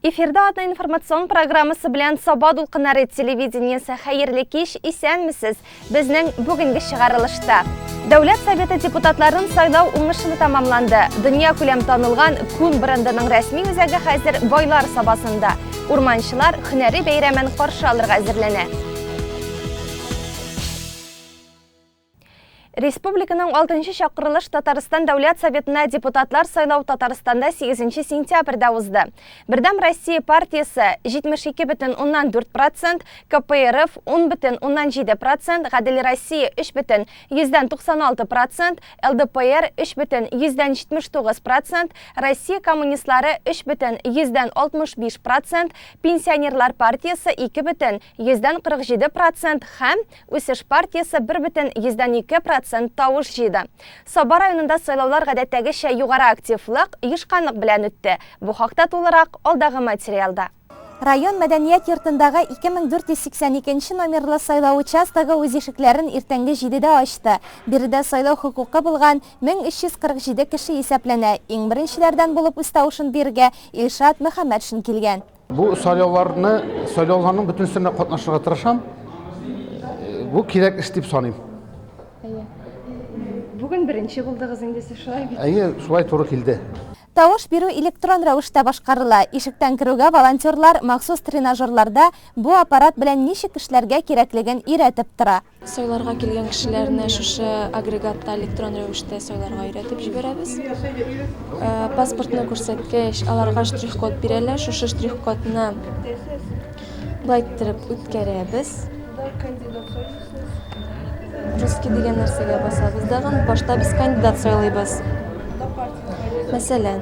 Эфирда атна информацион программасы белән Саба дулкыннары телевидениесе. Хәерле кич, исәнмесез. Безнең бүгенге чыгарылышта Дәүләт Советы депутатларын сайлау уңышлы тәмамланды. Дөнья күләм танылган Кун брендының рәсми үзәге хәзер Байлар Сабасында. Урманчылар һөнәри бәйрәмен каршы алырга әзерләнә. Республиканың 6 чакырылыш Татарстан Дәүләт Советына депутатлар сайлау Татарстанда 8 сентябрьдә узды. Бердәм Россия партиясе 72,4%, КПРФ 10,7%, Гадел Россия 3,96%, ЛДПР 3,79%, Россия коммунистлары 3,65%, Пенсионерлар партиясе 2,47% һәм Үсеш партиясе 1,2 процент тавыш җыйды. Саба районында сайлаулар гадәттәгечә югары активлык, оешканлык белән үтте. Бу хакта тулырак алдагы материалда. Район мәдәният йортындагы 2482 нче номерлы сайлау участогы үз ишекләрен иртәнге җидедә ачты. Биредә сайлау хокукы булган 1347 кеше исәпләнә. Иң беренчеләрдән булып үз тавышын бирергә Илшат Мөхәммәтшин килгән. Бу сайлауларны, сайлауларның бөтенесендә катнашырга тырышам. Бу кирәк эш дип саныйм. Әйе. Бүген беренче булдыгыз инде сез, шулай бит? Әйе, шулай туры килде. Тавыш бирү электрон рәвештә башкарыла. Ишектән керүгә волонтерлар махсус тренажерларда бу аппарат белән ничек эшләргә кирәклеген өйрәтеп тора. Сайларга килгән кешеләрне шушы агрегатта электрон рәвештә сайларга өйрәтеп җибәрәбез. Паспортны күрсәткәч, аларга штрих-код бирәләр. Шушы штрих-кодны былай иттереп үткәрәбез. Русский дигән нәрсәгә басабыз дагын. Башта без кандидат сайлыйбыз. Мәсәлән,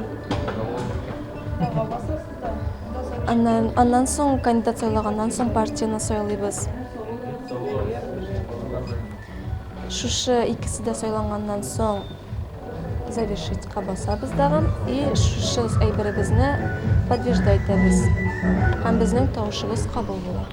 Аннан, аннан соң кандидат сайлаганнан соң партияне сайлыйбыз. Шушы икесе дә сайланганнан соң завершитька басабыз дагы и шушы әйберебезне подтверждать итәбез. Һәм безнең тавышыбыз кабул була.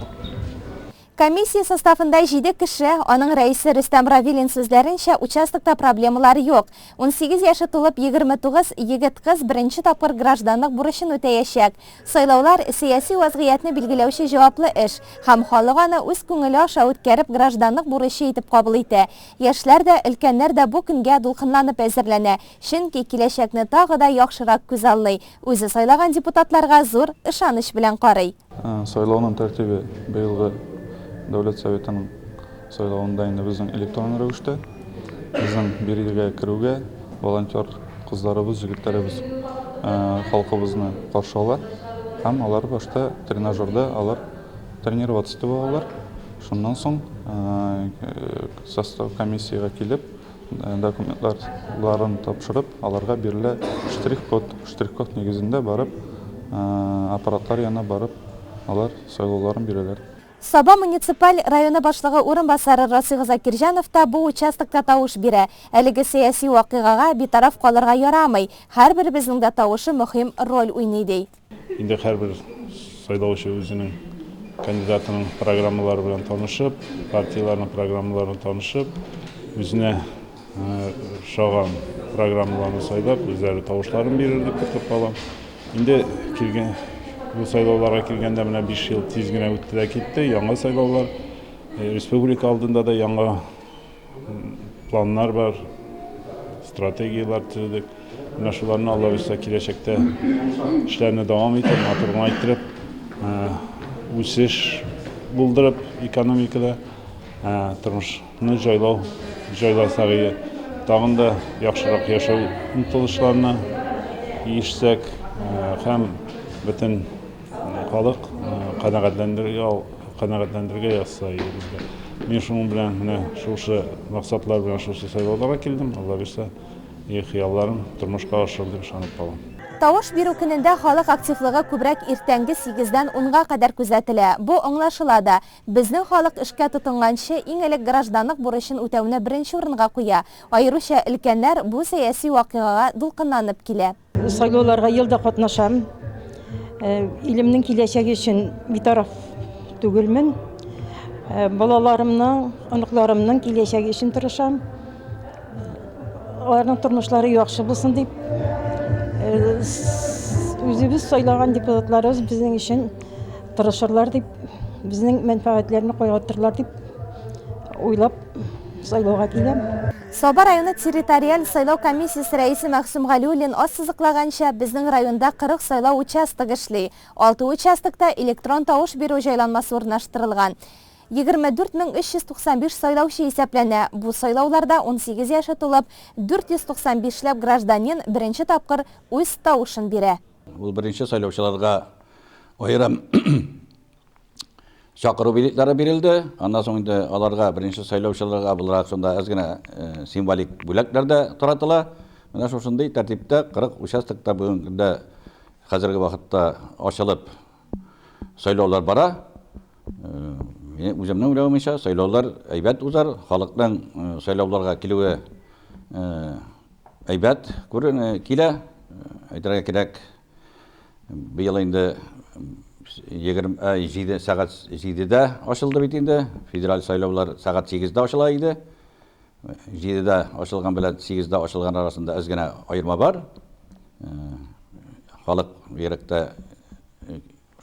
Комиссия составында җиде кеше, аның рәисе Рөстәм Равилин сүзләренчә, участокта проблемалар юк. 18 яше тулып 29 егет-кыз беренче тапкыр гражданлык бурычын үтәячәк. Сайлаулар, сәяси вазгыятьне билгеләүче җаваплы эш, һәм халык аны үз күңеле аша үткәреп гражданлык бурычы итеп кабул итә. Яшьләр дә, өлкәннәр дә бу көнгә дулкынланып әзерләнә, чөнки киләчәкне тагы да яхшырак күзаллый, үзе сайлаган депутатларга зур ышаныч белән карый. Сайлауның тәртибе быелгы Дәүләт Советының сайлавында инде безнең электрон рәвештә. Безнең бирегә керүгә волонтер кызларыбыз, җегетләребез халкыбызны каршы ала һәм алар башта тренажерда алар тренироваться итеп алалар. Шуннан соң состав комиссиягә килеп, Документларын тапшырып, аларга бирелә штрих-код. Штрих-код нигезендә барып, аппаратлар янына барып, алар сайлауларын бирәләр. Саба муниципаль районы башлыгы урынбасары Расих Закирҗанов та бу участокта тавыш бирә. Әлеге сәяси вакыйгага битараф калырга ярамый, һәрберебезнең дә тавышы мөһим роль уйный, ди. Инде һәрбер сайлаучы үзенең кандидатының программалары белән танышып, партияләрнең программаларын танышып, үзенә ошаган программаларны сайлап, үзләре тавышларын бирер дип көтеп калам. Инде килгән бу сайлауларга килгәндә менә 5 ел тиз генә үтте дә китте, яңа сайлаулар, республика алдында да яңа планнар бар, стратегияләр төзедек. Менә шуларны Алла боерса киләчәктә эшләрне дәвам итеп, матур гына иттереп, үсеш булдырып экономикада тормышны җайлау, җайласак иде. Тагын да яхшырак яшәү омтылышларына ирешсәк һәм бөтен Халык канәгатьләндерергә, канәгатьләндерергә язса иде безгә. Мин шуның белән менә шушы максатлар белән шушы сайлауларга килдем. Алла бирсә, и хыялларым тормышка ашыр дип ышанып калам. Тавыш бирү көнендә халык активлыгы күбрәк иртәнге сигездән унга кадәр күзәтелә. Бу аңлашыла да. Безнең халык эшкә тотынганчы, иң элек гражданлык бурычын үтәүне беренче урынга куя. Аеруча өлкәннәр бу сәяси вакыйгага дулкынланып килә. Сайлауларга ел да катнашам. Илемнең киләчәге өчен битараф түгелмен. Балаларымның, оныкларымның киләчәге өчен тырышам. Аларның тормышлары яхшы булсын дип, үзе Үзебез сайлаган депутатларыбыз безнең өчен тырышырлар дип, безнең мәнфәгатьләрне кайгыртырлар дип уйлап сайлауга киләм. Саба районы территориаль сайлау комиссиясе рәисе Мәгъсүм Галиуллин ассызыклаганча, безнең районда 40 сайлау участогы эшли. Алты участокта электрон тавыш бирү җайланмасы урнаштырылган. 24 395 сайлаучы исәпләнә. Бу сайлауларда 18 яше тулып, 495 ләп гражданин беренче тапкыр үз тавышын бирә. Ул беренче сайлаучыларга аерым чакыру билетлары бирелде. Аннан соң инде аларга беренче сайлаучыларга буларак шунда әз генә э, символик бүләкләр дә таратыла. Менә шушындый тәртиптә 40 участокта бүгенге көндә хәзерге вакытта ачылып сайлаулар бара. Э, мин үземнең уйлавымча, сайлаулар әйбәт узар, халыкның э, сайлауларга килүе әйбәт күренә килә. Әйтергә кирәк, быел инде 27 сәгать 7-дә ачылды бит инде. Федераль сайлаулар сәгать 8-дә ачыла иде. 7-дә ачылган белән 8-дә ачылган арасында әз генә аерма бар. Халык бигрәк тә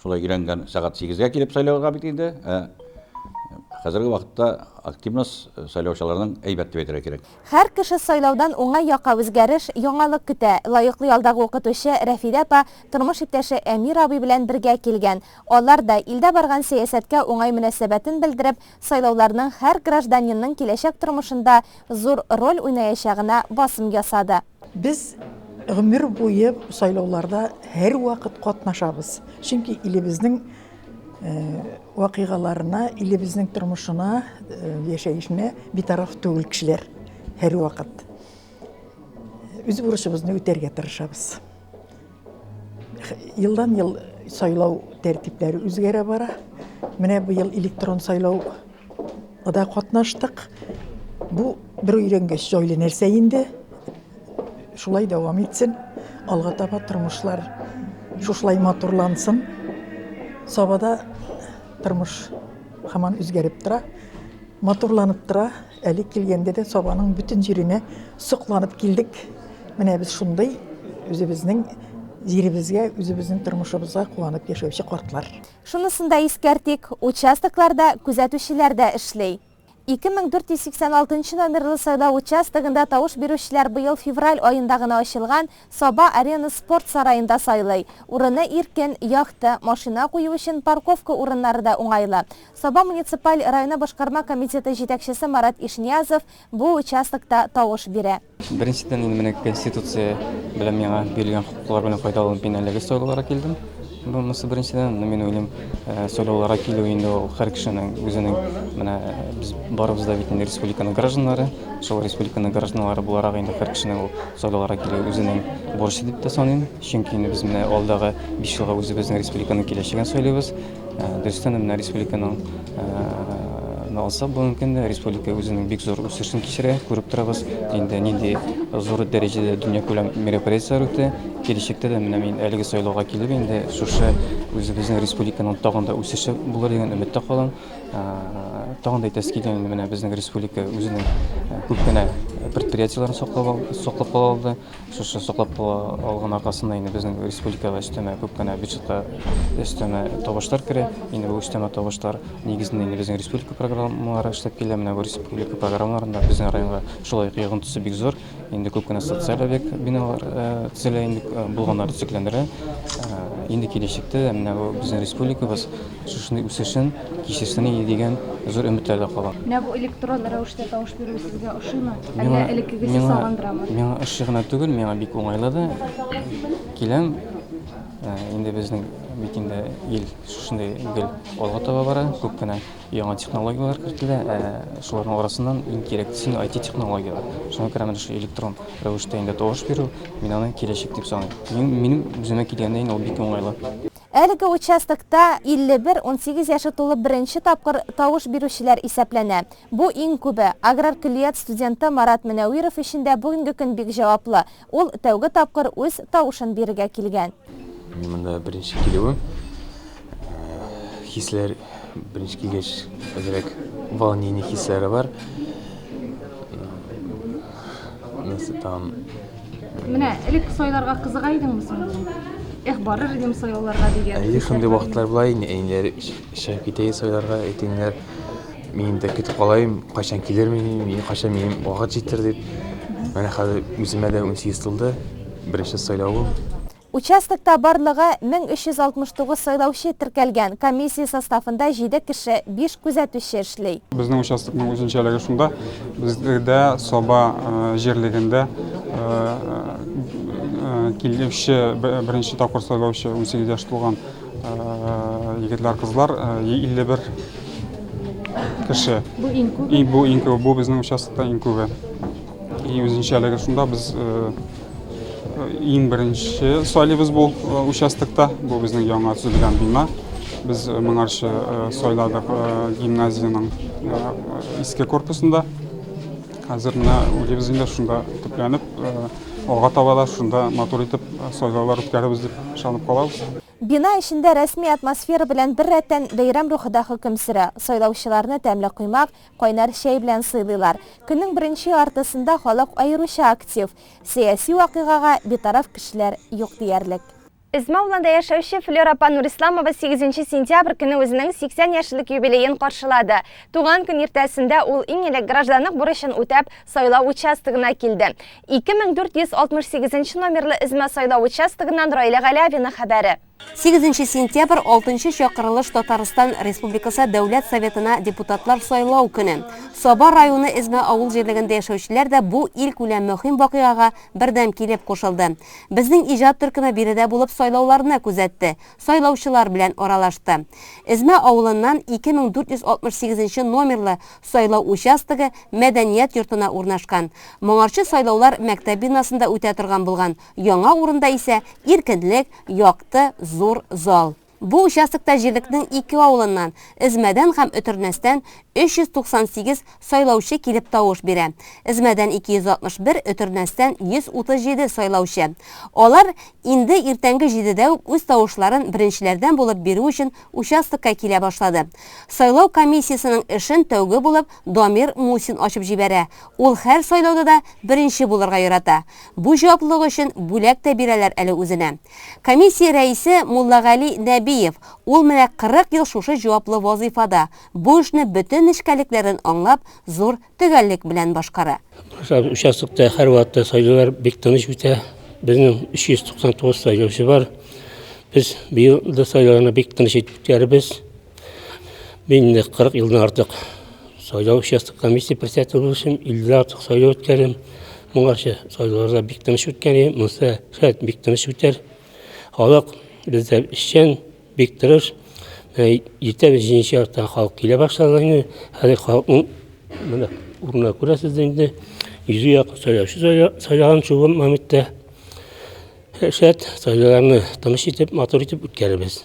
Шулай өйрәнгән сәгать сигезгә килеп сайлауга бит инде. Ә хәзерге вакытта активность сайлаучыларның әйбәт дип әйтергә кирәк. Һәр кеше сайлаудан уңай якка үзгәреш, яңалык көтә. Лаеклы ялдагы укытучы Рәфидә апа тормыш иптәше Әмир абый белән бергә килгән. Алар да, илдә барган сәясәткә уңай мөнәсәбәтен белдереп, сайлауларның һәр гражданинның киләчәк тормышында зур роль уйнаячагына басым ясады. Без гомер буе сайлауларда һәрвакыт катнашабыз. Чөнки илебезнең вакыйгаларына, илебезнең тормышына, яшәешенә битараф түгел кешеләр һәрвакыт. Үз бурычыбызны үтәргә тырышабыз. Елдан-ел сайлау тәртипләре үзгәрә бара. Менә быел электрон сайлау да катнаштык. Бу бер өйрәнгәч җайлы нәрсә инде. Шулай дәвам итсен. Алга таба тормышлар шушылай матурлансын. Сабада тормыш һаман үзгәреп тора, матурланып тора. Әле килгәндә дә Сабаның бөтен җиренә сокланып килдек. Менә без шундый үзебезнең җиребезгә, үзебезнең тормышыбызга куанып яшәүче картлар. Шунысын да искәртик, участокларда күзәтүчеләр дә эшли. 2486 нчы номерлы сайлау участогында тавыш бирүчеләр быел февраль аенда гына ачылган Саба-Арена спорт сараенда сайлый. Урыны иркен, якты, машина кую өчен парковка урыннары да уңайлы. Саба муниципаль районы башкарма комитеты җитәкчесе Марат Ишниязов бу участокта тавыш бирә. Беренчедән, инде менә Конституция белән миңа бирелгән хокуклар белән файдаланып, мин әлеге сайлауларга килдем. Бу монысы беренчедән, ну, мин уйлыйм, э, сайлауларга килү инде ул һәр кешенең үзенең менә э, без барыбыз да бит инде республиканың гражданнары. Шул республиканың гражданнары буларак инде һәр кешенең ул сайлауларга килү үзенең бурычы дип тә саныйм. Чөнки инде без менә алдагы 5 елга үзебезнең республиканың киләчәген сайлыйбыз. Дөрестән дә, менә республиканың алсак, бүгенге көндә республика үзенең бик зур үсешен кичерә, күреп торабыз. Инде нинди зур дәрәҗәдә дөньякүләм мероприятиеләр үтә. Киләчәктә дә менә мин әлеге сайлауга килеп инде шушы үзебезнең республиканың тагын да үсеше булыр дигән өметтә калам. Тагын да әйтәсе килә, инде менә безнең республика үзенең күп кенә предприятиеләрен саклап кала алды. Шушы саклап кала алган аркасында инде безнең республикага өстәмә күп кенә бюджетка өстәмә табышлар керә. Инде бу өстәмә табышлар нигезендә инде безнең республика программалары эшләп килә. Менә бу республика программаларында безнең районга шулай ук йогынтысы бик зур. Инде күп кенә социаль объект биналар төзелә инде, булганнары төзекләндерә. Инде киләчәктә дә менә бу безнең республикабыз шушындый үсешен кичерсен иде дигән зур өметләрдә калам. Менә бу электрон рәвештә тавыш бирү сезгә ошыймы? Әллә элеккегесе сагындырамы? Миңа ошый гына түгел, миңа бик уңайлы да. Киләм, инде безнең бит инде ил шушындый гел алга таба бара, күп кенә яңа технологияләр кертелә, ә шуларның арасыннан иң кирәклесе инде IT-технологияләр. Шуңа күрә менә шул электрон рәвештә инде тавыш бирү, мин аны киләчәк дип саныйм. Минем үземә килгәндә инде ул бик уңайлы. Әлеге участокта 51, 18 яше тулып беренче тапкыр тавыш бирүчеләр исәпләнә. Бу иң күбе. Аграр көллият студенты Марат Мөнәвиров өчен дә бүгенге көн бик җаваплы. Ул тәүге тапкыр үз тавышын бирергә килгән. Мин монда беренче килүем. Хисләр беренче килгәч әзрәк волнение хисләре бар. Нәрсә там? Менә элек сайларга кызыга идеңме соң? Эх, барыр идем сайлауларга дигән. Әйе, шундый вакытлар була инде, әниләр чыгып китә сайларга, әтиәниләр мин инде көтеп калайым, кайчан килермен, мин кайчан минем вакыт җитер дип. Менә хәзер үземә дә 18 тулды, беренче сайлавым. Участокта барлыгы 1369 сайлаучы теркәлгән. Комиссия составында җиде кеше, биш күзәтүче эшли. Безнең участокның үзенчәлеге шунда, бездә Саба җирлегендә килүче беренче тапкыр сайлаучы 18 яшь тулган егетләр, кызлар 51 кеше. Бу иң күбе? Бу иң күбе, бу безнең участокта иң күбе. И үзенчәлеге шунда, без иң беренче сайлыйбыз бу участокта. Бу безнең яңа төзелгән бина. Без моңарчы сайладык гимназиянең иске корпусында. Хәзер менә уйлыйбыз инде шунда төпләнеп, алга таба да шунда матур итеп сайлаулар үткәрербез дип ышанып калабыз. Бина эчендә рәсми атмосфера белән беррәттән бәйрәм рухы да хөкем сөрә. Сайлаучыларны тәмле коймак, кайнар чәй белән сыйлыйлар. Көннең беренче яртысында халык аеруча актив. Сәяси вакыйгага битараф кешеләр юк диярлек. Эзмә авылында яшәүче Флера апа Нурисламова 8 сентябрь көне үзенең 80 яшьлек юбилеен каршылады. Туган көн иртәсендә ул иң элек гражданлык бурычын үтәп, сайлау участогына килде. 2468 номерлы Эзмә сайлау участогыннан Раилә Галявина хәбәре. Сигезенче сентябрь, алтынчы чакырылыш Татарстан Республикасы Дәүләт Советына депутатлар сайлау көне. Саба районы Эзмә авыл җирлегендә яшәүчеләр дә бу илкүләм мөһим вакыйгага бердәм килеп кушылды. Безнең иҗат төркеме биредә булып сайлауларны күзәтте, сайлаучылар белән аралашты. Эзмә авылыннан 2468 нче номерлы сайлау участогы мәдәният йортына урнашкан. Моңарчы сайлаулар мәктәп бинасында үтә торган булган. Яңа урында исә иркенлек, якты, зур зал. Бу участокта җирлекнең ике авылыннан, Эзмәдән һәм Өтернәстән 398 сайлаучы килеп тавыш бирә. Эзмәдән 261, Өтернәстән 137 сайлаучы. Алар инде иртәнге җидедә үк үз тавышларын беренчеләрдән булып бирү өчен участокка килә башлады. Сайлау комиссиясенең эшен тәүге булып Дамир Мусин ачып җибәрә. Ул һәр сайлауда да беренче булырга ярата. Бу җаваплылыгы өчен бүләк тә бирәләр әле үзенә. Комиссия рәисе Муллагали Нәбиев, ул менә 40 ел шушы җаваплы вазыйфада, бу эшне бөтен нечкәлекләрен аңлап, зур төгәллек белән башкара. Участокта һәрвакытта сайлаулар бик тыныч үтә. Безнең 399 сайлаучы бар. Без быел да сайлауны бик тыныч итеп үткәрербез. Мин инде 40 елдан артык сайлау участок комиссия председателе булып эшлим, 50 артык сайлау үткәрдем. Моңарчы сайлауларда бик тыныч үткән иде, монысы шәт бик тыныч үтәр. Халык бездә эшчән, бик тырыш. Иртә без җиденче яртыдан халык килә башлады инде. Хәзер халыкның менә урынына күрәсез инде. Йөзгә якын сайлаучы сайлаган шул моментта. Шәт, сайлауларны тыныч итеп, матур итеп үткәрербез.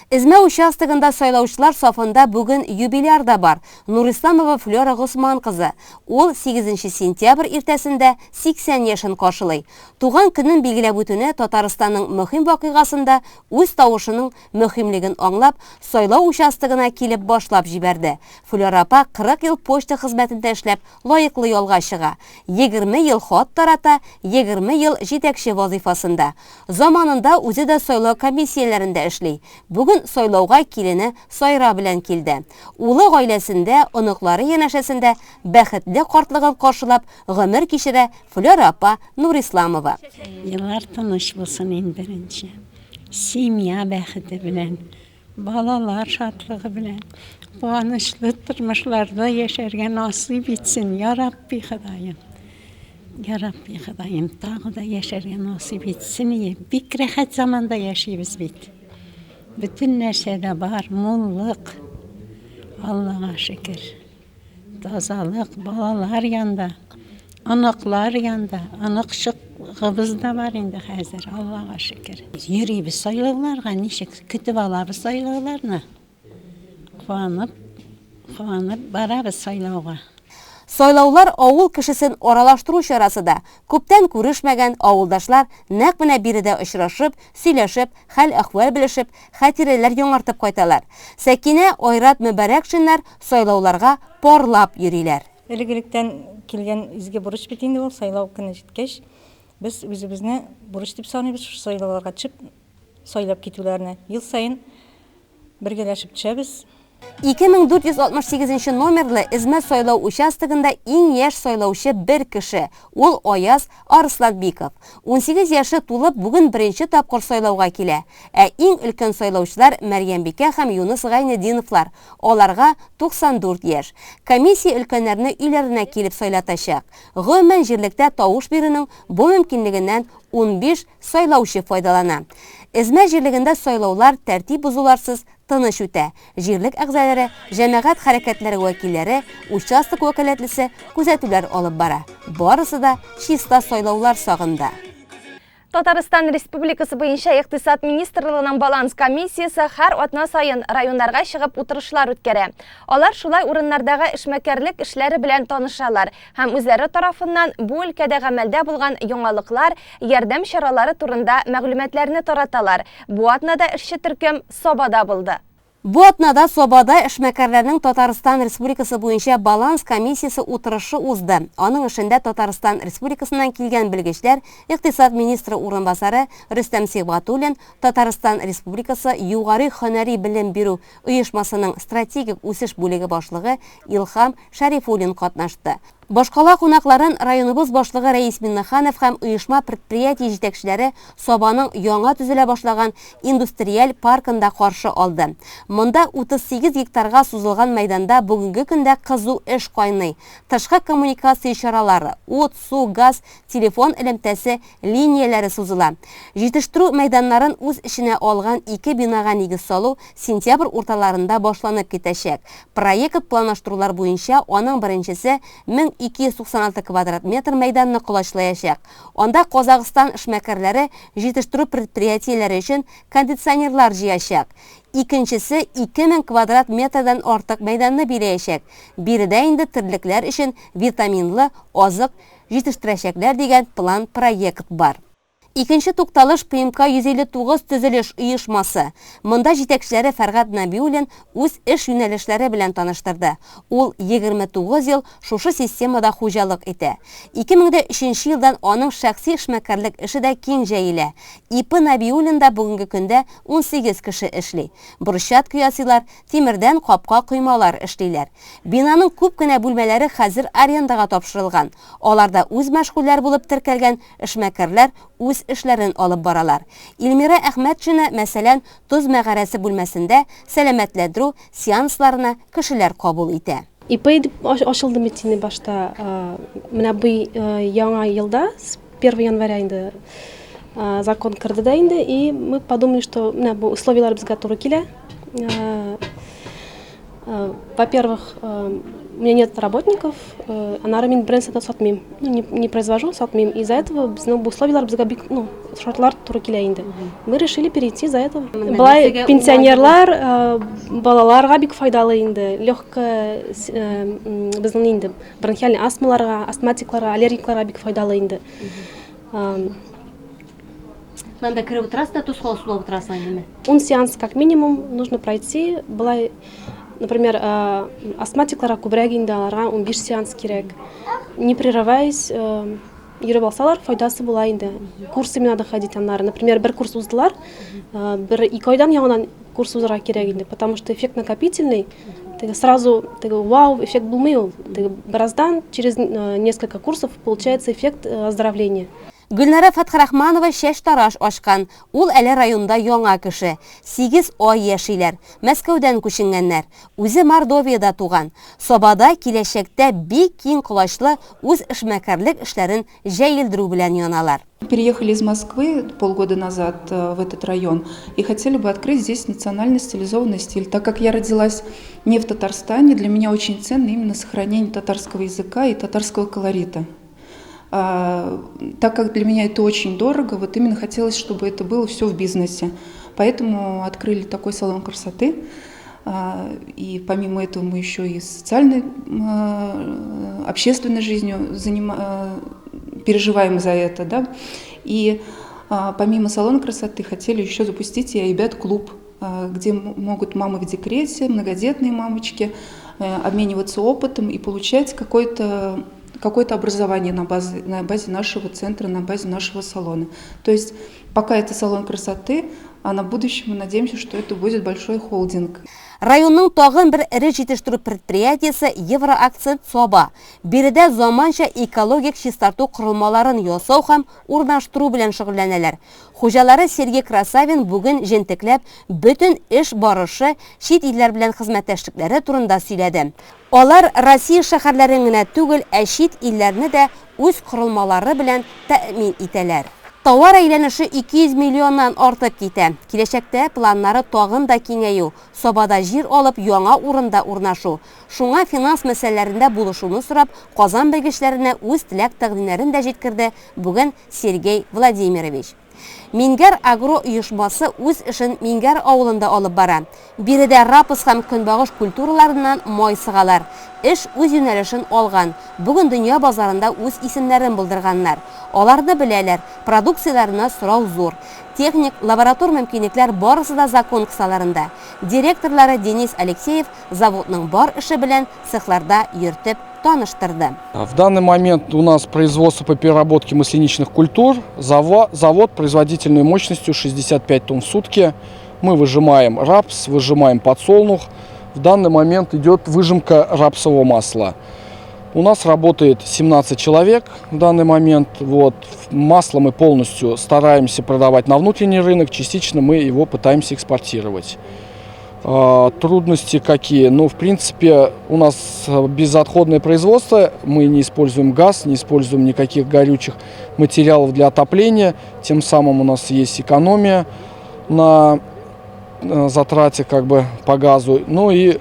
Эзмә участогында сайлаучылар сафында бүген юбиляр да бар, Нурисламова Флера Госман кызы. Ул сигезенче сентябрь иртәсендә 80 яшен каршылый. Туган көнен билгеләп үтүне Татарстанның мөһим вакыйгасында үз тавышының мөһимлеген аңлап, сайлау участогына килеп башлап җибәрде. Флера апа 40 ел почта хезмәтендә эшләп, лаеклы ялга чыга. 20 ел хат тарата, 20 ел җитәкче вазыйфасында. Заманында үзе дә сайлау комиссияләрендә эшли. Бүген сайлауга килене Сайра белән килде. Улы гаиләсендә, оныклары янәшәсендә бәхетле картлыгын каршылап гомер кичерә Флера апа Нурисламова. Еллар тыныч булсын иң беренче. Семья бәхете белән. Балалар шатлыгы белән куанычлы тормышларда яшәргә насыйп итсен, я Рабби Ходаем. Я Рабби Ходаем, тагы да яшәргә насыйп итсен ие. Бик рәхәт заманда яшибез бит. Бөтен нәрсә дә бар, муллык. Аллага шөкер. Тазалык, балалар янда, оныклар янда, оныкчыгыбыз да бар инде хәзер, Аллага шөкер. Йөрибез сайлауларга, ничек көтеп алабыз сайлауларны. Куанып, куанып барабыз сайлауга. Сайлаулар авыл кешесен аралаштыру чарасы да. Күптән күрешмәгән авылдашлар нәкъ менә биредә очрашып, сөйләшеп, хәл-әхвәл белешеп, хатирәләр яңартып кайталар. Сәкинә, Айрат Мөбарәкшиннар сайлауларга парлап йөриләр. Элек-электән килгән изге бурыч бит инде ул, сайлау көне җиткәч, без үзебезне бурыч дип саныйбыз, шушы сайлауларга төшеп, сайлап китүләренә. Ел саен бергәләшеп төшәбез. 2468 нче номерлы Эзмә сайлау участогында иң яшь сайлаучы бер кеше, ул Аяз Арысланбиков. 18 яше тулып, бүген беренче тапкыр сайлауга килә. Ә иң өлкән сайлаучылар Мәрьямбикә һәм Юныс Гайнетдиновлар, аларга 94 яшь. Комиссия өлкәннәрне өйләренә килеп сайлатачак. Гомумән, җирлектә тавыш бирүнең бу мөмкинлегеннән 15 сайлаучы файдалана. Эзмә җирлегендә сайлаулар тәртип бозуларсыз, тыныч үтә. Җирлек әгъзалары, җәмәгать хәрәкәтләре вәкилләре, участок вәкаләтлесе күзәтүләр алып бара. Барысы да чиста сайлаулар сагында. Татарстан Республикасы буенча Икътисад министрлыгының баланс комиссиясе һәр атна саен районнарга чыгып утырышлар үткәрә. Алар шулай урыннардагы эшмәкәрлек эшләре белән танышалар һәм үзләре тарафыннан бу өлкәдә гамәлдә булган яңалыклар, ярдәм чаралары турында мәгълүматларны тараталар. Бу атнада эшче төркем Сабада булды. Бу атнада Сабада эшмәкәрләрнең Татарстан Республикасы буенча баланс комиссиясе утырышы узды. Аның эшендә Татарстан Республикасыннан килгән белгечләр, икътисад министры урынбасары Рөстәм Сибгатуллин, Татарстан Республикасы югары һөнәри белем бирү оешмасының стратегик үсеш бүлеге башлыгы Илһам Шәрифуллин катнашты. Башкала кунакларын районыбыз башлыгы Рәис Миңнеханов һәм оешма-предприятие җитәкчеләре Сабаның яңа төзелә башлаган индустриаль паркында каршы алды. Монда 38 гектарга сузылган мәйданда бүгенге көндә кызу эш кайный. Тышкы коммуникация чаралары, ут, су, газ, телефон элемтәсе линияләре сузыла. Җитештерү мәйданнарын үз эченә алган ике бинага нигез салу сентябрь урталарында башланып китәчәк. Проект планлаштырулар буенча аның беренчесе 1296 квадрат метр мәйданны колачлаячак. Анда Казахстан эшмәкәрләре җитештерү предприятиеләре өчен кондиционерлар җыячак. Икенчесе 2000 квадрат метрдан артык мәйданны биләячәк. Биредә инде терлекләр өчен витаминлы азык җитештерәчәкләр дигән план-проект бар. Икенче тукталыш ПМК 159 төзелеш оешмасы. Монда җитәкчеләре Фәргать Нәбиуллин үз эш юнәлешләре белән таныштырды. Ул 29 ел шушы системада хуҗалык итә. 2003 елдан аның шәхси эшмәкәрлек эше дә киң җәелә. ИП Нәбиуллинда бүгенге көндә 18 кеше эшли. Брусчатка ясыйлар, тимердән капка-коймалар эшлиләр. Бинаның күп кенә бүлмәләре хәзер арендага тапшырылган. Аларда үзмәшгульләр булып теркәлгән эшмәкәрләр үз эшләрен алып баралар. Илмира Әхмәтшина, мәсәлән, Тоз мәгарәсе бүлмәсендә сәламәтләндерү сеансларына кешеләр кабул итә. ИП дип ачылды бит инде башта. Менә бу яңа елда, с 1 января инде закон керде дә инде, и мы подумали, что менә бу условияләр безгә туры килә. Во-первых, у меня нет работников, аннары мин бернәрсә дә сатмыйм, ну, не, не произвожу, сатмыйм. Из-за этого безнең бу условияләр безгә бик, ну, шартлар туры килә инде. Мы решили перейти за этого. Болай пенсионерлар, балаларга бик файдалы инде. Легкая безнең инде бронхиальный астмаларга, астматикларга, аллергикларга бик файдалы инде. Монда кереп утырасың да тоз сулап утырасың инде. Ун сеанс как минимум нужно пройти. Болай, например, астматикларга күбрәк инде, аларга 15 сеанс кирәк. Не прерываясь, йөреп алсалар, файдасы була инде. Курсами надо ходить аннары. Например, бер курс уздылар, бер ике айдан яңадан курс узарга кирәк инде, потому что эффект накопительный. Теге сразу теге вау эффект булмый ул. Теге бераздан, через несколько курсов получается эффект оздоровления. Гөлнара Фәтхрахманова чәчтараш ачкан. Ул әле районда яңа кеше. Сигез ай яшиләр. Мәскәүдән күченгәннәр. Үзе Мордовиядә туган. Сабада киләчәктә бик киң колачлы үз эшмәкәрлек эшләрен җәелдерү белән яналар. Переехали из Москвы полгода назад э, в этот район и хотели бы открыть здесь национально стилизованный стиль. Так как я родилась не в Татарстане, для меня очень ценно именно сохранение татарского языка и татарского колорита. А, так как для меня это очень дорого, вот именно хотелось, чтобы это было все в бизнесе. Поэтому открыли такой салон красоты. А, и помимо этого мы еще и социальной, а, общественной жизнью занима... переживаем за это. Да? И помимо салона красоты хотели еще запустить и Айбят-клуб, где могут мамы в декрете, многодетные мамочки э, обмениваться опытом и получать какой-то какое-то образование на базе, на базе нашего центра, на базе нашего салона. То есть пока это салон красоты, А на будущем мы надеемся, что это будет большой холдинг. Районның тагын бер эре җитештерү предприятиесе Евроакцент Саба. Биредә заманча экологик чистарту корылмаларын ясау һәм урнаштыру белән шөгыльләнәләр. Хуҗалары Сергей Красавин бүген җентекләп бөтен эш барышы, чит илләр белән хезмәттәшлекләре турында сөйләде. Алар Россия шәһәрләрен генә түгел, ә чит илләрне дә үз корылмалары белән тәэмин итәләр. Товар әйләнеше 200 миллионнан артып китә. Киләчәктә планнары тагын да киңәю, Сабада җир алып, яңа урында урнашу. Шуңа финанс мәсьәләләрендә булышуны сорап, Казан белгечләренә үз теләк-тәкъдимнәрен дә җиткерде бүген Сергей Владимирович. Мингәр Агро оешмасы үз эшен Мингәр авылында алып бара. Биредә рапс һәм көнбагыш культураларыннан май сыгалар. Эш үз юнәлешен алган, бүген дөнья базарында үз исемнәрен булдырганнар. Аларны беләләр, продукцияләренә сорау зур. Техник, лаборатор мөмкинлекләр барысы да закон кысаларында. Директорлары Денис Алексеев заводның бар эше белән цехларда йөртеп таныштырды. В данный момент у нас производство по переработке масляничных культур. Завод производительной мощностью 65 тонн в сутки. Мы выжимаем рапс, выжимаем подсолнух. В данный момент идет выжимка рапсового масла. У нас работает 17 человек в данный момент. Вот. Масло мы полностью стараемся продавать на внутренний рынок, частично мы его пытаемся экспортировать. Трудности какие? Ну, в принципе, у нас безотходное производство, мы не используем газ, не используем никаких горючих материалов для отопления, тем самым у нас есть экономия на затрате как бы по газу, ну и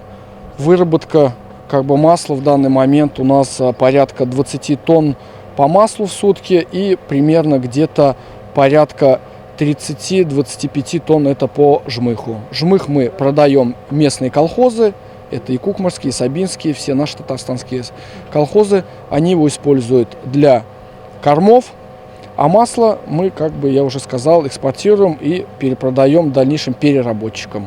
выработка как бы масла в данный момент у нас порядка 20 тонн по маслу в сутки и примерно где-то порядка 30-25 тонн это по жмыху. Жмых мы продаем местные колхозы, это и кукморские, и сабинские, все наши татарстанские колхозы, они его используют для кормов, а масло мы, как бы я уже сказал, экспортируем и перепродаем дальнейшим переработчикам.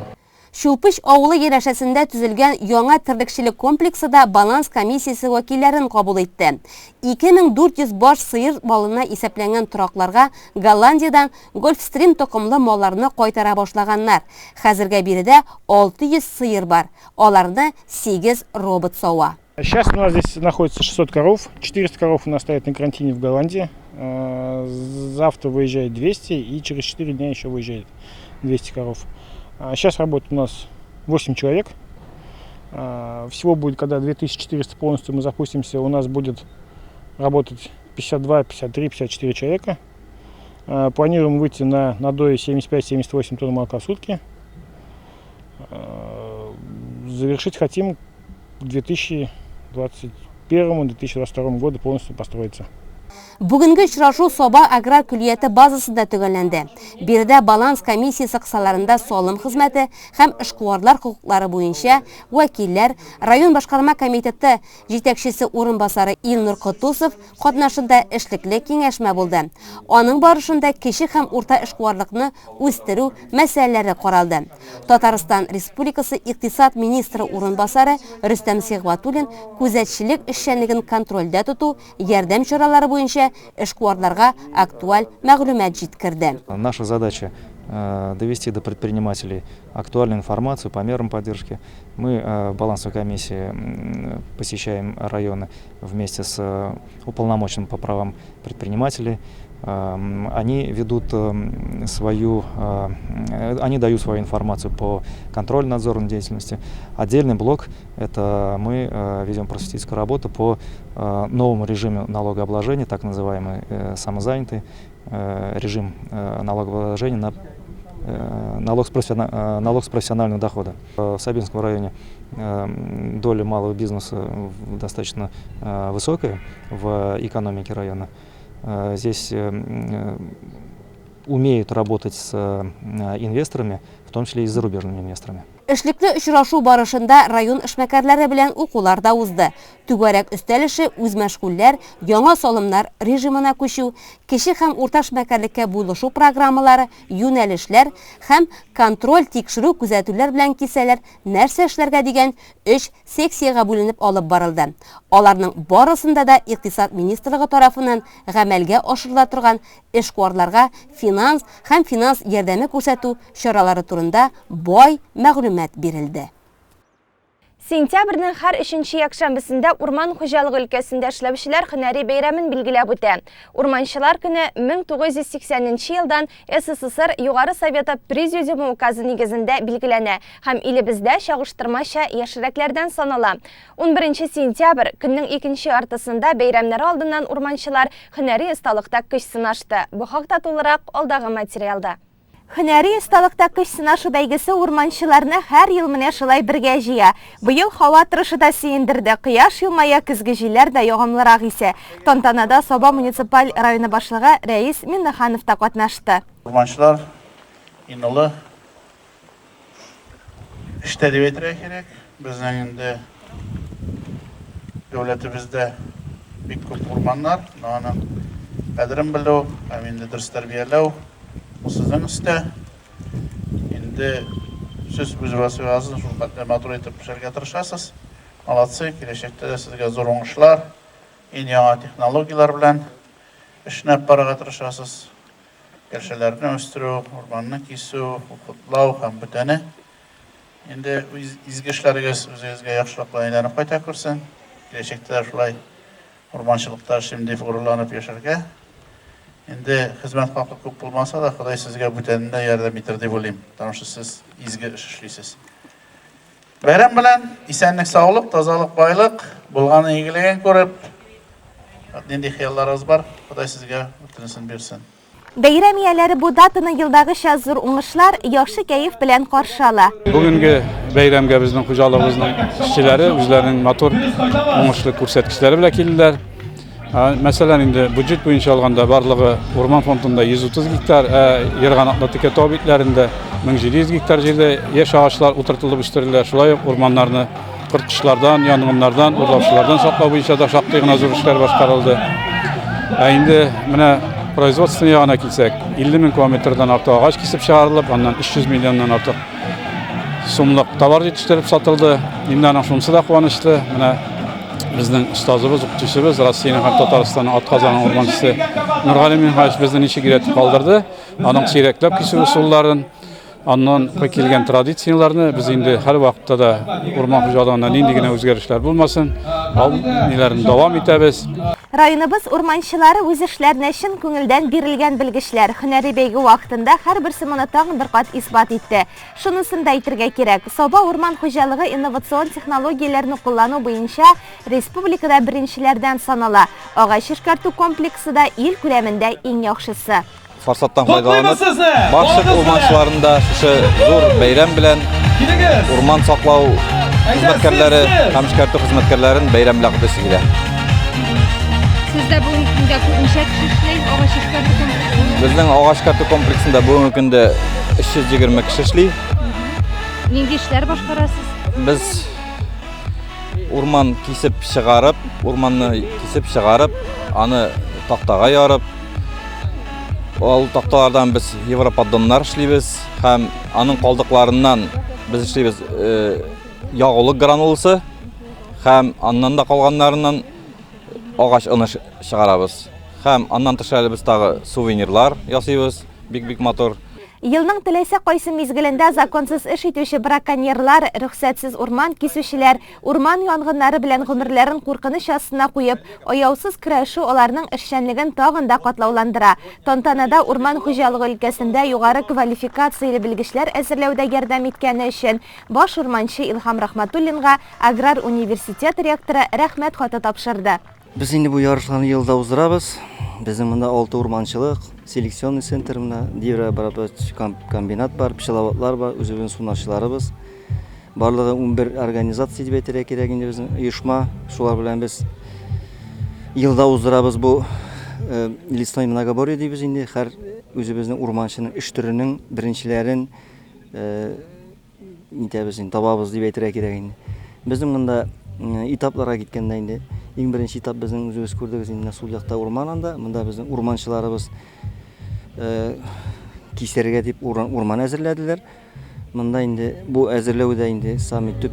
Чулпыч авылы янәшәсендә төзелгән яңа терлекчелек комплексы да баланс комиссиясе вәкилләрен кабул итте. 2400 баш сыер малына исәпләнгән торакларга Голландиядән Гольфстрим токымлы малларны кайтара башлаганнар. Хәзергә биредә 600 сыер бар. Аларны 8 робот сава. Сейчас у нас здесь находится 600 коров, 400 коров у нас стоят на карантине в Голландии. Завтра выезжает 200 и через 4 дня еще выезжает 200 коров. Сейчас работает у нас 8 человек. Всего будет, когда 2400 полностью мы запустимся, у нас будет работать 52, 53, 54 человека. Планируем выйти на надои 75-78 тонн молока в сутки. Завершить хотим к 2021-2022 году полностью построиться. Бүгенге очрашу Саба аграр көллияте базасында төгәлләнде. Биредә баланс комиссиясе кысаларында салым хезмәте һәм эшкуарлар хокуклары буенча вәкилләр, район башкарма комитеты җитәкчесе урынбасары Илнур Котусов катнашында эшлекле киңәшмә булды. Аның барышында кече һәм урта эшкуарлыкны үстерү мәсьәләләре каралды. Татарстан Республикасы икътисад министры урынбасары Рөстәм Сигъватуллин күзәтчелек эшчәнлеген контрольдә тоту, ярдәм чаралары буенча эшкуарларга актуаль мәгълүмат җиткерде. Наша задача довести до предпринимателей актуальную информацию по мерам поддержки. Мы в балансовой комиссии посещаем районы вместе с уполномоченным по правам предпринимателей. Они ведут свою, они дают свою информацию по контрольно-надзорной деятельности. Отдельный блок – это мы ведем просветительскую работу по новому режиму налогообложения, так называемый самозанятый режим налогообложения на налог с профессионального дохода. В Сабинском районе доля малого бизнеса достаточно высокая в экономике района. Здесь умеют работать с инвесторами, в том числе и с зарубежными инвесторами. Эшлекле очрашу барышында район эшмәкәрләре белән укулар да узды. Түгәрәк өстәл эше үзмәшгульләр, яңа салымнар режимына күчү, кече һәм урта эшмәкәрлеккә булышу программалары, юнәлешләр һәм контроль тикшерү күзәтүләр белән килсәләр нәрсә эшләргә дигән өч секциягә бүленеп алып барылды. Аларның барысында да Икътисад министрлыгы тарафыннан гамәлгә ашырыла торган эшкуарларга финанс һәм финанс ярдәме күрсәтү чаралары турында бай мәгълүмат бирелде. Сентябрьнең һәр өченче якшәмбесендә урман хуҗалыгы өлкәсендә эшләүчеләр һөнәри бәйрәмен билгеләп үтә. Урманчылар көне 1980 нче елдан СССР Югары Советы Президиумы указы нигезендә билгеләнә һәм илебездә чагыштырмача яшьрәкләрдән санала. Унберенче сентябрь, көннең икенче яртысында бәйрәмнәре алдыннан урманчылар һөнәри осталыкта көч сынашты. Бу хакта тулырак алдагы материалда. Һөнәри осталыкта көч сынашу бәйгесе урманчыларны һәр ел менә шулай бергә җыя. Быел һава торышы да сөендерде, кояш елмая, көзге җилләр дә ягымлырак исә. Тантанада Саба муниципаль районы башлыгы Рәис Миннеханов та катнашты. Урманчылар иң олы эштә дип әйтергә кирәк. Безнең инде дәүләтебездә бик күп урманнар, но аның кадерен белү һәм инде дөрес тәрбияләү ул сезнең өстә. Инде сез үз вазифагызны шул хәтле матур итеп эшләргә тырышасыз. Молодцы, киләчәктә дә сезгә зур уңышлар, иң яңа технологияләр белән эшне алып барырга тырышасыз. Кәлшәләрне үстерү, урманны кисү, уфутлау һәм бүтәне. Инде изге эшләрегез үзегезгә яхшылык белән әйләнеп кайта күрсен. Киләчәктә дә шулай урманчылыкта эшлим дип горурланып яшәргә. Инде хезмәт хакы күп булмаса да, Ходай сезгә бүтәнендә ярдәм итер дип уйлыйм, потому что сез изге эш эшлисез. Бәйрәм белән, исәнлек-саулык, тазалык, байлык, булган игелеген күреп, нинди хыялларыгыз бар, Ходай сезгә бөтенесен бирсен. Бәйрәм ияләре бу датаны елдагыча зур уңышлар, яхшы кәеф белән каршы ала. Бүгенге бәйрәмгә безнең хуҗалыгыбызның эшчеләре үзләренең матур, уңышлы күрсәткечләре белән килделәр. Мәсәлән, инде бюджет буенча алганда барлыгы урман фондында 130 гектар, ә Ерганаклы текә тау битләрендә 1700 гектар җирдә яшь агачлар утыртылып үстерелә. Шулай ук урманнарны корткычлардан, янгыннардан, урлаучылардан саклау буенча да шактый гына зур эшләр башкарылды. Ә инде менә производственный ягына килсәк, 50 мең кубометрдан артык агач кисеп чыгарылып, аннан 300 миллионнан артык сумлык товар җитештереп сатылды. Инде аның шунысы да куанычлы. Менә безнең остазыбыз, укытучыбыз, Россиянең һәм Татарстанның атказанган урманчысы Нургали Минһаҗ безне ничек өйрәтеп калдырды. Аның сирәкләп кисү ысулларын, аннан килгән традицияләрне без инде һәрвакытта да урман хуҗалыгында нинди генә үзгәрешләр булмасын, ал ниләрен дәвам итәбез. Районыбыз урманчылары үз эшләренә чын күңелдән бирелгән белгечләр. Һөнәри бәйге вакытында һәрберсе моны тагын бер кат исбат итте. Шунысын да әйтергә кирәк, Саба урман хуҗалыгы инновацион технологияләрне куллану буенча республикада беренчеләрдән санала. Агач эшкәртү комплексы да ил күләмендә иң яхшысы. Форсаттан файдаланып, барча урманчыларны да шушы зур бәйрәм белән урман саклау хезмәткәрләре һәм эшкәртү хезмәткәрләрен бәйрәм белән котлыйсы килә. Сездә бүгенге көндә ничә кеше эшли агач эшкәртү комплексында? Безнең агач эшкәртү комплексында бүгенге көндә 320 кеше эшли. Нинди эшләр башкарасыз? Без урман кисеп чыгарып, урманны кисеп чыгарып, аны тактага ярып, ул такталардан без европоддоннар эшлибез һәм аның калдыкларыннан без эшлибез э, ягулык грануласы һәм аннан да калганнарыннан агач оны чыгарабыз. Һәм аннан тыш әле без тагы сувенирлар ясыйбыз, бик-бик матур. Елның теләсә кайсы мизгелендә законсыз эш итүче браконьерлар, рөхсәтсез урман кисүчеләр, урман янгыннары белән гомерләрен куркыныч астына куеп, аяусыз көрәшү аларның эшчәнлеген тагын да катлауландыра. Тантанада урман хуҗалыгы өлкәсендә югары квалификацияле белгечләр әзерләүдә ярдәм иткәне өчен баш урманчы Илһам Рахматуллинга Аграр университет ректоры Рәхмәт хаты тапшырды. Без инде бу ярышларны елда уздырабыз. Безнең монда алты урманчылык, селекционный центр менә, деревообрабатывающий комбинат бар, пчеловодлар бар, үзебезнең сунарчыларыбыз. Барлыгы 11 организация дип әйтергә кирәк инде безнең оешма. Шулар белән без елда уздырабыз бу э, лесной многоборье дибез инде. Һәр үзебезнең урманчының эш төренең беренчеләрен э, нитәбез инде, табабыз дип әйтергә кирәк инде. Безнең монда этапларга киткәндә инде, иң беренче этап безнең үзегез күрдегез инде, менә сул якта урман анда, монда безнең урманчыларыбыз кисәргә дип урман әзерләделәр. Монда инде бу әзерләү дә инде самый төп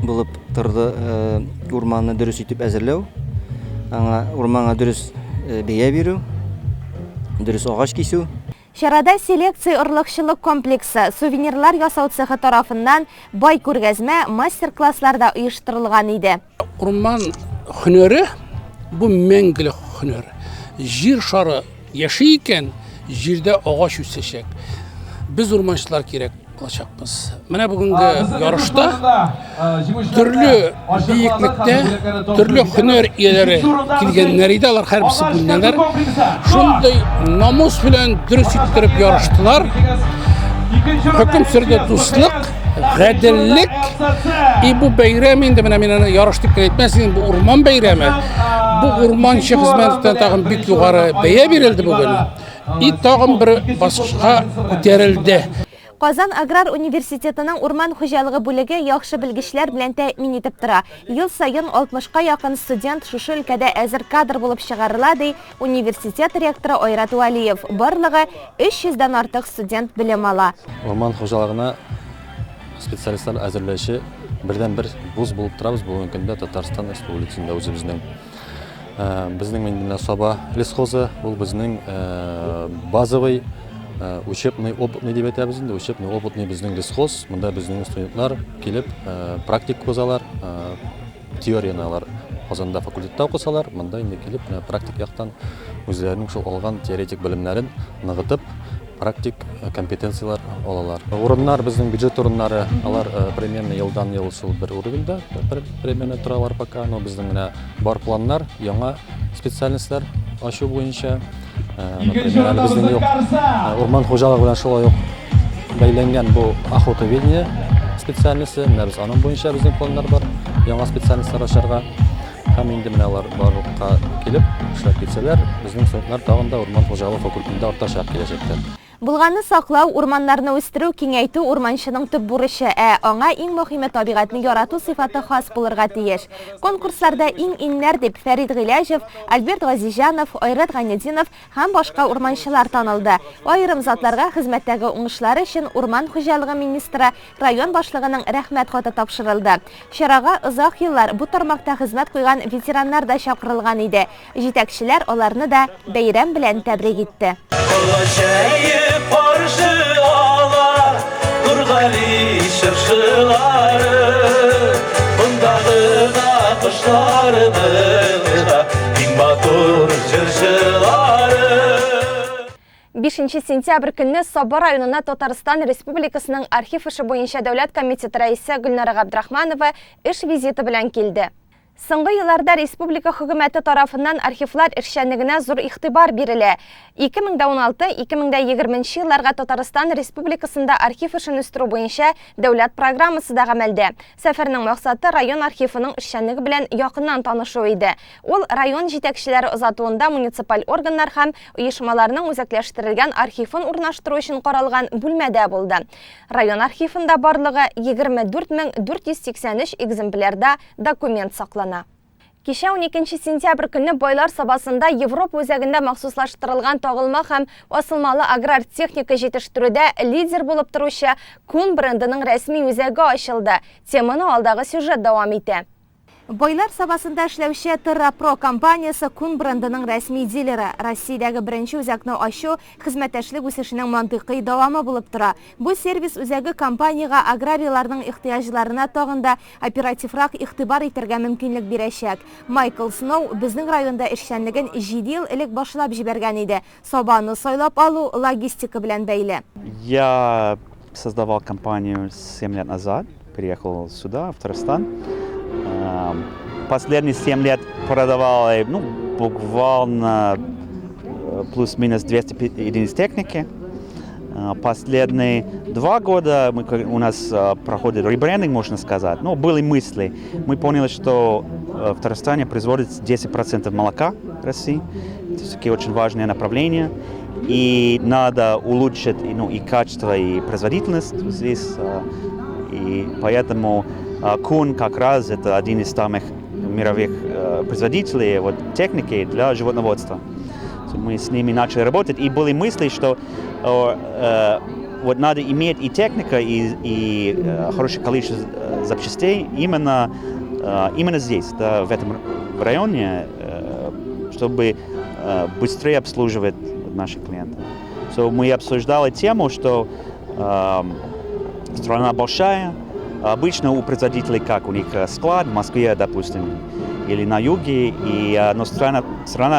булып торды, урманны дөрес итеп әзерләү, аңа урманга дөрес бәя бирү, дөрес агач кисү. Чарада селекция-орлыкчылык комплексы, сувенирлар ясау цехы тарафыннан бай күргәзмә, мастер-класслар да оештырылган иде. Урман һөнәре бу мәңгелек һөнәр. Җир шары яши икән, җирдә агач үсәчәк. Без урманчылар кирәк булачакбыз. Менә бүгенге ярышта төрле биеклектә төрле һөнәр ияләре килгәннәр иде, алар һәрберсе бүленәләр. Шундый намус белән дөрес иттереп ярыштылар. Хөкем сөрде дуслык, гаделлек. И бу бәйрәм инде менә мин аны ярыш дип кенә әйтмәс идем, бу урман бәйрәме. Бу урманчы хезмәтенә тагын бик югары бәя бирелде бүген. И тагын бер баскычка күтәрелде. Казан аграр университетының урман хуҗалыгы бүлеге яхшы белгечләр белән тәэмин итеп тора. Ел саен 60 ка якын студент шушы өлкәдә әзер кадр булып чыгарыла, ди университет ректоры Айрат Вәлиев. Барлыгы 300 дән артык студент белем ала. Урман хуҗалыгына специалистлар әзерләүче бердәнбер вуз булып торабыз бүгенге көндә Татарстан Республикасында үзебезнең. Безнең инде менә Саба лесхозы, ул безнең базовый учебный опытный дип әйтәбез инде, учебный опытный безнең лесхоз. Монда безнең студентлар килеп практик узалар, теорияне алар Казанда факультетта укысалар, монда инде килеп менә практик яктан үзләренең шул алган теоретик белемнәрен ныгытып, практик компетенцияләр алалар. Урыннар безнең бюджет урыннары, алар примерно елдан-ел шул бер уровеньда примерно торалар пока, но безнең менә бар планнар яңа специальностьләр ачу буенча. Например, әле безнең юк урман хуҗалыгы белән шулай ук бәйләнгән бу охотоведение специальносте, менә без аның буенча безнең планнар бар, яңа специальностьләр ачарга. Һәм инде менә алар барлыкка килеп, эшләп китсәләр, безнең студентлар тагын да урман хуҗалыгы факультетында артачак киләчәктә. Булганны саклау, урманнарны үстерү, киңәйтү, урманчының төп бурычы, ә аңа иң мөһиме табигатьне ярату сыйфаты хас булырга тиеш. Конкурсларда иң-иңнәр дип Фәрит Гыйләҗев, Альберт Газизҗанов, Айрат Гайнетдинов һәм башка урманчылар танылды. Аерым затларга хезмәттәге уңышлары өчен урман хуҗалыгы министры Район башлыгының Рәхмәт хаты тапшырылды. Чарага озак еллар бу тармакта хезмәт куйган ветераннар да чакырылган иде. Җитәкчеләр аларны да бәйрәм белән тәбрик итте. Колач җәеп каршы ала Нургали чыршылары. Мондагы да кошларның да иң матур җырчылары. Бишенче сентябрь көнне Саба районына Татарстан Республикасының архив эше буенча дәүләт комитеты рәисе Гөлнара Габдрахманова эш визиты белән килде. Соңгы елларда республика хөкүмәте тарафыннан архивлар эшчәнлегенә зур игътибар бирелә. 2016-2020 елларга Татарстан Республикасында архив эшен үстерү буенча дәүләт программасы да гамәлдә. Сәфәрнең максаты район архивының эшчәнлеге белән якыннан танышу иде. Ул район җитәкчеләре озатуында муниципаль органнар һәм оешмаларның үзәкләштерелгән архивын урнаштыру өчен каралган бүлмәдә булды. Район архивында барлыгы 24 483 экземплярда документ саклана. Кичә уникенче сентябрь көнне Байлар Сабасында Европа үзәгендә махсуслаштырылган тагылма һәм асылмалы аграр техника җитештерүдә лидер булып торучы Кун брендының рәсми үзәге ачылды. Теманы алдагы сюжет дәвам итә. Байлар Сабасында эшләүче Террапро компаниясе Кун брендының рәсми дилеры. Россиядәге беренче үзәкне ачу хезмәттәшлек үсешенең мантыйкый дәвамы булып тора. Бу сервис үзәге компаниягә аграрийларның ихтыяҗларына тагын да оперативрак игътибар итәргә мөмкинлек бирәчәк. Майкл Сноу безнең районда эшчәнлеген җиде ел элек башлап җибәргән иде. Сабаны сайлап алу логистика белән бәйле. Я создавал компанию 7 лет назад, приехал сюда, в Татарстан. Последние 7 лет продавал, ну, буквально плюс-минус 200 единиц техники. Последние 2 года у нас проходит ребрендинг, можно сказать. Ну, были мысли. Мы поняли, что в Татарстане производится 10% молока России. Это все-таки очень важное направление. И надо улучшить, ну, и качество, и производительность здесь. И поэтому Кун как раз это один из самых мировых производителей вот, техники для животноводства. Мы с ними начали работать, и были мысли, что вот надо иметь и техника, и хорошее количество запчастей именно здесь, да, в этом районе, чтобы быстрее обслуживать наших клиентов. So, мы обсуждали тему, что страна большая, обычно у производителей как? У них склад в Москве, допустим, или на юге, но страна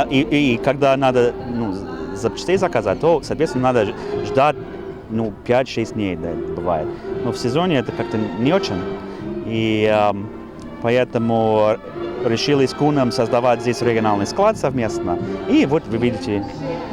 и когда надо, ну, запчастей заказать, то, соответственно, надо ждать, ну, 5-6 дней, да, бывает. Но в сезоне это как-то не очень. И поэтому решили с Куном создавать здесь региональный склад совместно. И вот вы видите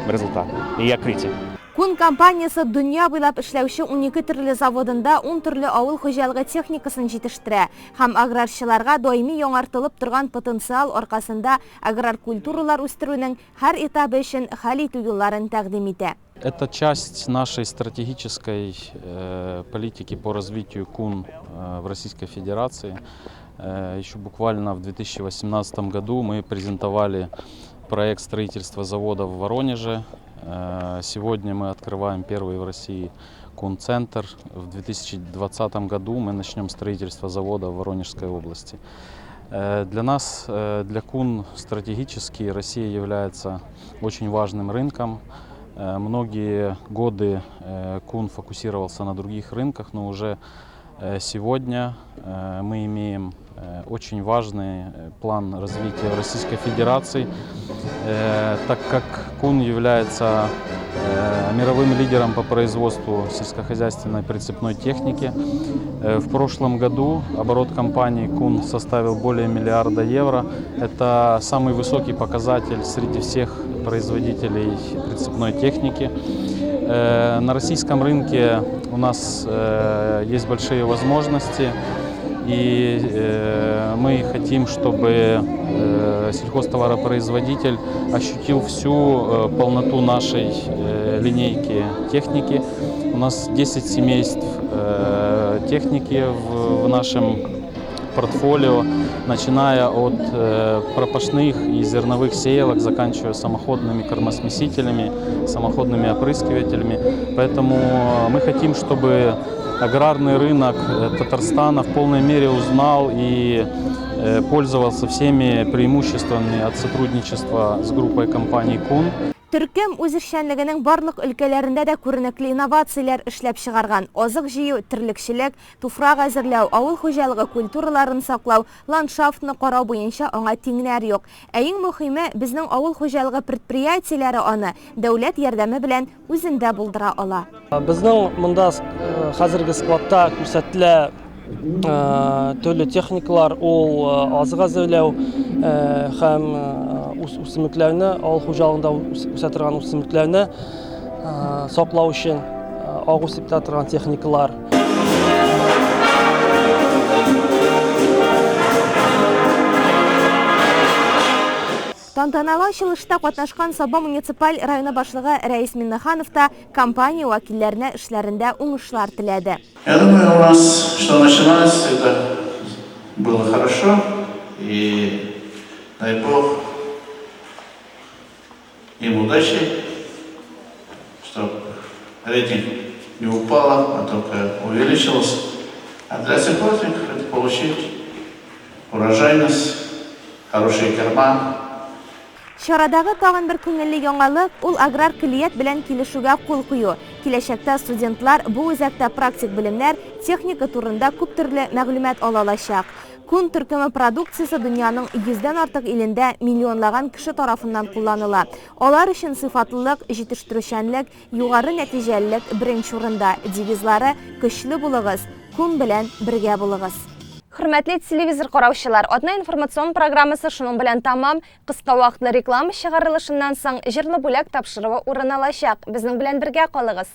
результат и открытие. Кун компаниясе дөнья буйлап эшләүче 12 төрле заводында 10 төрле авыл хуҗалыгы техникасын җитештерә һәм аграрчыларга даими яңартылып торган потенциал аркасында аграр культуралар үстерүнең һәр этабы өчен хәл итү юлларын тәкъдим итә. Это часть нашей стратегической политики по развитию КУН в Российской Федерации. Еще буквально в 2018 году мы презентовали проект строительства завода в Воронеже. Сегодня мы открываем первый в России КУН-центр. В 2020 году мы начнем строительство завода в Воронежской области. Для нас, для КУН, стратегически Россия является очень важным рынком. Многие годы КУН фокусировался на других рынках, но уже сегодня мы имеем очень важный план развития в Российской Федерации, так как КУН является мировым лидером по производству сельскохозяйственной прицепной техники. В прошлом году оборот компании КУН составил более миллиарда евро. Это самый высокий показатель среди всех производителей прицепной техники. На российском рынке у нас есть большие возможности, и мы хотим, чтобы сельхозтоваропроизводитель ощутил всю полноту нашей линейки техники. У нас 10 семейств техники в нашем портфолио, начиная от пропашных и зерновых сеялок, заканчивая самоходными кормосмесителями, самоходными опрыскивателями. Поэтому мы хотим, чтобы аграрный рынок Татарстана в полной мере узнал и пользовался всеми преимуществами от сотрудничества с группой компаний КУН. Төркем үз эшчәнлегенең барлык өлкәләрендә дә күренекле инновацияләр эшләп чыгарган. Азык җыю, терлекчелек, туфрак әзерләү, авыл хуҗалыгы культураларын саклау, ландшафтны карау буенча аңа тиңнәр юк. Ә иң мөһиме, безнең авыл хуҗалыгы предприятиеләре аны дәүләт ярдәме белән үзендә булдыра ала. Безнең монда хәзерге складта күрсәтелә төрле техникалар, ул азык әзерләү һәм үсемлекләрне, авыл хуҗалыгында үсә торган үсемлекләрне саклау өчен агу сиптерә торган техникалар. Тантаналы ачылышта катнашкан Саба муниципаль районы башлыгы Рәис Миннеханов та компания вәкилләренә эшләрендә уңышлар теләде. Я думаю, у нас что начиналось, это было хорошо, и дай Бог им удачи, чтоб рейтинг не упал, а только увеличился. А для сельхозников это получить урожайность, хорошие корма. Чарадагы тагын бер күңелле яңалык ул аграр көллият белән килешүгә кул кую. Киләчәктә студентлар бу үзәктә практик белемнәр, техника турында күп төрле мәгълүмат ала алачак. Кун төркеме продукциясе дөньяның 100дән артык илендә миллионлаган кеше тарафыннан кулланыла. Алар өчен сыйфатлылык, җитештерүчәнлек, югары нәтиҗәлелек беренче урында. Девизлары көчле булыгыз, Кун белән бергә булыгыз. Хөрмәтле телевизор караучылар, атна информацион программасы шуның белән тамам. Кыска вакытлы реклама чыгарылышыннан соң җырлы бүләк тапшыруы урын алачак. Безнең белән бергә калыгыз.